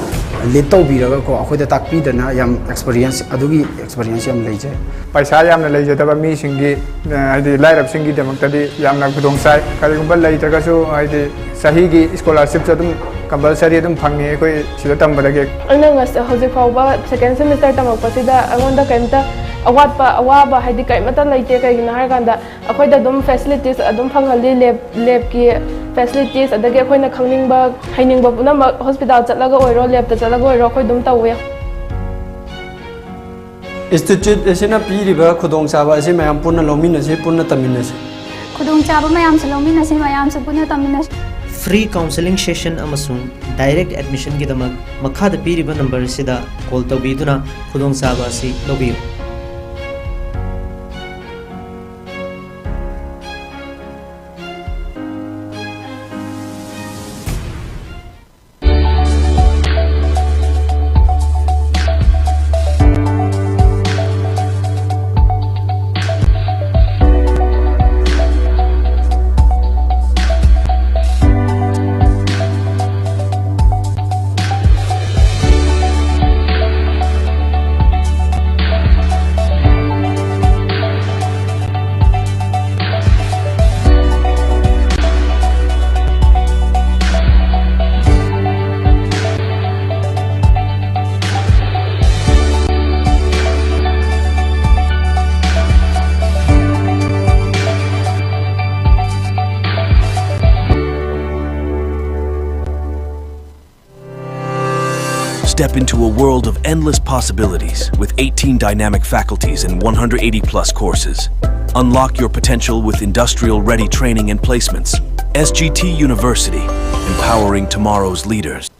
ꯂꯤꯗ ꯇꯧꯕꯤꯔꯒꯀꯣ, ꯑꯩꯈꯣꯏꯗ ꯇꯥꯛꯄꯤꯗꯅ ꯌꯥꯝ ꯑꯦꯛꯁꯄꯔꯤꯌꯦꯟꯁ, ꯑꯗꯨꯒꯤ ꯑꯦꯛꯁꯄꯔꯤꯌꯦꯟꯁ ꯌꯥꯝ ꯂꯩꯖꯩ꯫ ꯄꯩꯁꯥ ꯌꯥꯝꯅ ꯂꯩꯖꯗꯕ ꯃꯤꯁꯤꯡꯒꯤ, ꯑ, ꯍꯥꯏꯗꯤ ꯂꯥꯏꯔꯕꯁꯤꯡꯒꯤꯗꯃꯛꯇꯗꯤ ꯌꯥꯝꯅ ꯈꯨꯗꯣꯡ ꯆꯥꯏ꯫ ꯀꯔꯤꯒꯨꯝꯕ ꯂꯩꯇ꯭ꯔꯒꯁꯨ, ꯍꯥꯏꯗꯤ ꯆꯍꯤꯒꯤ ꯁ꯭ꯀꯣꯂꯔꯁꯤꯞꯁꯨ ꯑꯗꯨꯝ ꯀꯝꯄꯜꯁꯔꯤ ꯑꯗꯨꯝ ꯐꯪꯉꯤ ꯑꯩꯈꯣꯏ ꯁꯤꯗ ꯇꯝꯕꯗꯒꯤ꯫ ꯑꯩꯅ ꯉꯁ-, ꯍꯧꯖꯤꯛ ꯐꯥꯎꯕ ꯁꯦꯀꯦꯟ ꯁꯦꯃꯤꯁꯇꯔ ꯇꯝꯃꯛꯄꯁꯤꯗ ꯑꯩꯉꯣꯟꯗ ꯀꯩꯝꯇ ꯑꯋꯥꯠꯄ, ꯑꯋꯥꯕ ꯍꯥꯏꯗꯤ ꯀꯔꯤꯃꯠꯇ ꯂꯩꯇꯦ꯫ ꯀꯩꯒꯤꯅꯣ ꯍꯥꯏꯔꯀꯥꯟꯗ ꯑꯩꯈꯣꯏꯗ ꯑꯗꯨꯝ ꯐꯦꯁꯤꯂꯤꯇꯤꯁ ꯑꯗꯨꯝ ꯐꯪꯍꯜꯂꯤ, ꯂꯦꯕ, ꯂꯦꯕꯀꯤ ꯐꯦꯁꯤꯂꯤꯇꯤꯁ, ꯑꯗꯒꯤ ꯑꯩꯈꯣꯏꯅ ꯈꯪꯅꯤꯡꯕ, ꯍꯩꯅꯤꯡꯕ ꯄꯨꯝꯅꯃꯛ ꯍꯣꯁꯄꯤꯇꯥꯜ ꯆꯠꯂꯒ ꯑꯣꯏꯔꯣ, ꯂꯦꯕꯇ ꯆꯠꯂꯒ ꯑꯣꯏꯔꯣ, ꯑꯩꯈꯣꯏ ꯑꯗꯨꯝ ꯇꯧꯋꯦ꯫ ꯏꯟꯁꯇꯤꯇ꯭ꯌꯨꯠ ꯑꯁꯤꯅ ꯄꯤꯔꯤꯕ ꯈꯨꯗꯣꯡꯆꯥꯕ ꯑꯁꯤ ꯃꯌꯥꯝ ꯄꯨꯟꯅ ꯂꯧꯃꯤꯟꯅꯁꯤ, ꯄꯨꯟꯅ ꯇꯝꯃꯤꯟꯅꯁꯤ꯫ ꯈꯨꯗꯣꯡꯆꯥꯕ ꯃꯌꯥꯝꯁꯨ ꯂꯧꯃꯤꯟꯅꯁꯤ, ꯃꯌꯥꯝꯁꯨ ꯄꯨꯟꯅ ꯇꯝꯃꯤꯟꯅꯁꯤ꯫ Free counselling session ꯑꯃꯁꯨꯡ direct admissionꯒꯤꯗꯃꯛ ꯃꯈꯥꯗ ꯄꯤꯔꯤꯕ ꯅꯝꯕꯔ ꯑꯁꯤꯗ ꯀꯣꯜ ꯇꯧꯕꯤꯗꯨꯅ ꯈꯨꯗꯣꯡꯆꯥꯕ ꯑꯁꯤ ꯂꯧꯕꯤꯌꯨ꯫ Step into a world of endless possibilities with eighteen dynamic faculties and one hundred eighty plus courses. Unlock your potential with industrial ready training and placements. S G T University, empowering tomorrow's leaders.